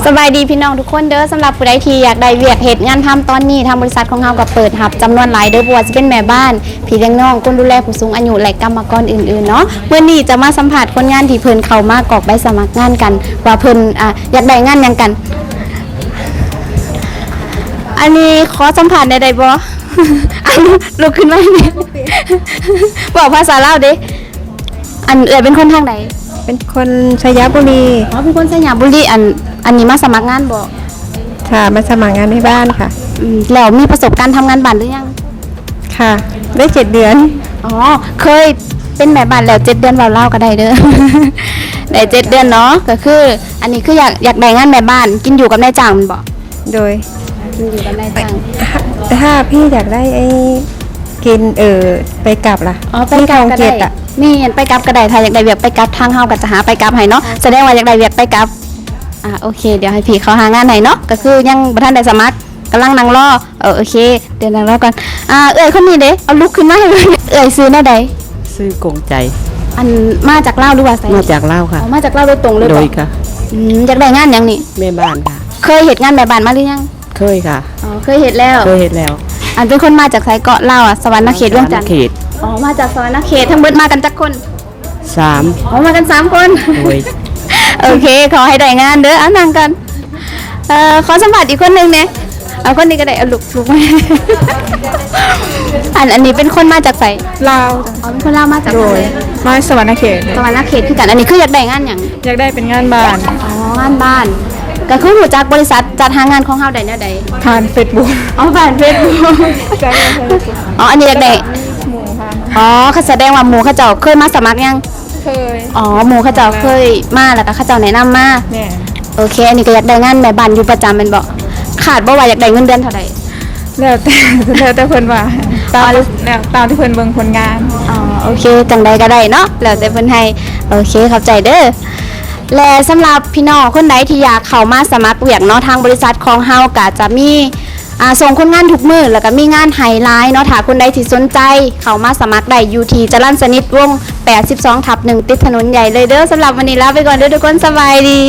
ສະບາຍດີພີ່ນ້ອງທຸກຄົນເດີ. ສຳລັບຜູ້ໃດທີ່ຢາກໄດ້ວຽກເຮັດງານທຳຕອນນີ້ ທາງບໍລິສັດຂອງເຮົາກໍເປີດຮັບຈຳນວນຫຼາຍເດີ ບໍ່ວ່າຈະເປັນແມ່ບ້ານ, ພີ່ລ້ຽງນ້ອງ, ຄົນດູແລຜູ້ສູງອາຍຸ ແລະ ກຳມະກອນອື່ນໆເນາະ. ມື້ນີ້ຈະມາສຳພາດຄົນງານທີ່ເພິ່ນເຂົ້າມາກອກໃບສະໝັກງານກັນ ວ່າເພິ່ນ ອາ ຢາກໄດ້ງານຫຍັງກັນ. ອັນນີ້ຂໍສຳພາດແດ່ໄດ້ບໍ່? ອັນ ລຸກຂຶ້ນມານີ້ ເວົ້າພາສາລາວເດ້. ອັນເອື້ອຍເປັນຄົນທາງໃດ? ເປັນຄົນໄຊຍະບູລີ. ອໍ ເປັນຄົນໄຊຍະບູລີ. ອັນ ອັນນີ້ມາສະໝັກງານບໍ່? ຄ່ະ ມາສະໝັກງານແມ່ບ້ານຄ່ະ. ອືມ ແລ້ວມີປະສົບການທຳງານບ້ານຫຼືຍັງ? ຄ່ະ ໄດ້ເຈັດເດືອນ. ອໍ ເຄີຍເປັນແມ່ບ້ານແລ້ວເຈັດເດືອນ ເວົ້າລາວກໍໄດ້ເດີ. ໄດ້ເຈັດເດືອນເນາະ. ກໍຄືອັນນີ້ຄືຢາກ ຢາກໄດ້ງານແມ່ບ້ານ ກິນຢູ່ກັບນາຍຈ້າງແມ່ນບໍ່? ໂດຍ ກິນຢູ່ກັບນາຍຈ້າງ. ຖ້າ ຖ້າພີ່ຢາກໄດ້ໄອ້ກິນ ເອີ ໄປກັບລະ? ອໍ ໄປກັບກໍໄດ້. ມີຂອງເຂດອະ ແມ່ນ ໄປກັບກໍໄດ້. ຖ້າຢາກໄດ້ວຽກໄປກັບ ທາງເຮົາກໍຈະຫາໄປກັບໃຫ້ເນາະ. ສະແດງວ່າຢາກໄດ້ວຽກໄປກັບ. ອາ ໂອເຄ ດຽວໃຫ້ພີ່ເຂົາຫາງານໃຫ້ເນາະ. ກໍຄືຍັງບໍ່ທັນໄດ້ສະໝັກ ກຳລັງນັ່ງລໍ. ເອີ ໂອເຄ ດຽວນັ່ງລໍກ່ອນ. ອາ ເອື້ອຍຄົນນີ້ເດ້ ເອົາລຸກຂຶ້ນມາໃຫ້ເບິ່ງ. ເອື້ອຍຊື່ແນວໃດ? ຊື່ກົງໃຈ. ອັນ ມາຈາກລາວຫຼືວ່າໃສ? ມາຈາກລາວຄ່ະ. ອໍ ມາຈາກລາວໂດຍຕົງເລີຍບໍ່? ໂດຍຄ່ະ. ອືມ ຢາກໄດ້ງານຫຍັງນີ້? ແມ່ບ້ານຄ່ະ. ເຄີຍເຮັດງານແມ່ບ້ານມາຫຼືຍັງ? ເຄີຍຄ່ະ. ອໍ ເຄີຍເຮັດແລ້ວ. ເຄີຍເຮັດແລ້ວ. ອັນເປັນຄົນມາຈາກໃສເກາະ? ລາວອະ ສະຫວັນນະເຂດ ວຽງຈັນ. ສະຫວັນນະເຂດ. ອໍ ມາຈາກສະຫວັນນະເຂດ. ທັງເບິດມາກັນຈັກຄົນ? ສາມ. ອໍ ມາກັນສາມຄົນ. ໂດຍ. ໂອເຄ ຂໍໃຫ້ໄດ້ງານເດີ. ອາ ນັ່ງກ່ອນ. ເອີ ຂໍສຳພາດອີກຄົນໜຶ່ງແດ່. ເອົາຄົນນີ້ກໍໄດ້. ເອົາ ລຸກ ລຸກມາ. ອັນ ອັນນີ້ເປັນຄົນມາຈາກໃສ? ລາວ. ອໍ ເປັນຄົນລາວ ມາຈາກ ໂດຍ ທາງໃດ? ມາສະຫວັນນະເຂດ. ສະຫວັນນະເຂດຄືກັນ. ອັນນີ້ຄືຢາກໄດ້ງານຫຍັງ? ຢາກໄດ້ເປັນງານບ້ານ. ອໍ ງານບ້ານ. ກໍຄືຮູ້ຈັກບໍລິສັດຈັດຫາງານຂອງເຮົາໄດ້ແນວໃດ? ຜ່ານເຟສບຸກ. ອໍ ຜ່ານເຟສບຸກ. ອໍ ອັນນີ້ຢາກໄດ້ ໝູ່ຜ່ານ. ອໍ ກໍສະແດງວ່າໝູ່ເຂົາເຈົ້າເຄີຍມາສະໝັກຍັງ? ເຄີຍ. ອໍ ໝູ່ເຂົາເຈົ້າເຄີຍມາ ແລ້ວກໍເຂົາເຈົ້າແນະນຳມາ. ແມ່ນ. ໂອເຄ ອັນນີ້ກໍຢາກໄດ້ງານແມ່ບ້ານຢູ່ປະຈຳແມ່ນບໍ່? ຄາດບໍ່ວ່າຢາກໄດ້ເງິນເດືອນເທົ່າໃດ? ແລ້ວແຕ່ ແລ້ວແຕ່ເພິ່ນວ່າ ຕາມ ແລ້ວຕາມທີ່ເພິ່ນເບິ່ງຜົນງານ. ອໍ ໂອເຄ ຈັ່ງໃດກໍໄດ້ເນາະ ແລ້ວແຕ່ເພິ່ນໃຫ້. ໂອເຄ ຂອບໃຈເດີ. ແລະ ສຳລັບພີ່ນ້ອງຄົນໃດທີ່ຢາກເຂົ້າມາສະໝັກວຽກເນາະ ທາງບໍລິສັດຂອງເຮົາກໍຈະມີ ອາ ສົ່ງຄົນງານທຸກມື້ ແລ້ວກໍມີງານໃຫ້ຫຼາຍເນາະ. ຖ້າຄົນໃດທີ່ສົນໃຈເຂົ້າມາສະໝັກໄດ້ຢູ່ທີ່ຈະລັນສະນິດວົງ ແປດສິບສອງທັບໜຶ່ງ ຕິດຖະໜົນໃຫຍ່ເລີຍເດີ. ສຳລັບມື້ນີ້ລາໄປກ່ອນເດີທຸກຄົນ. ສະບາຍດີ.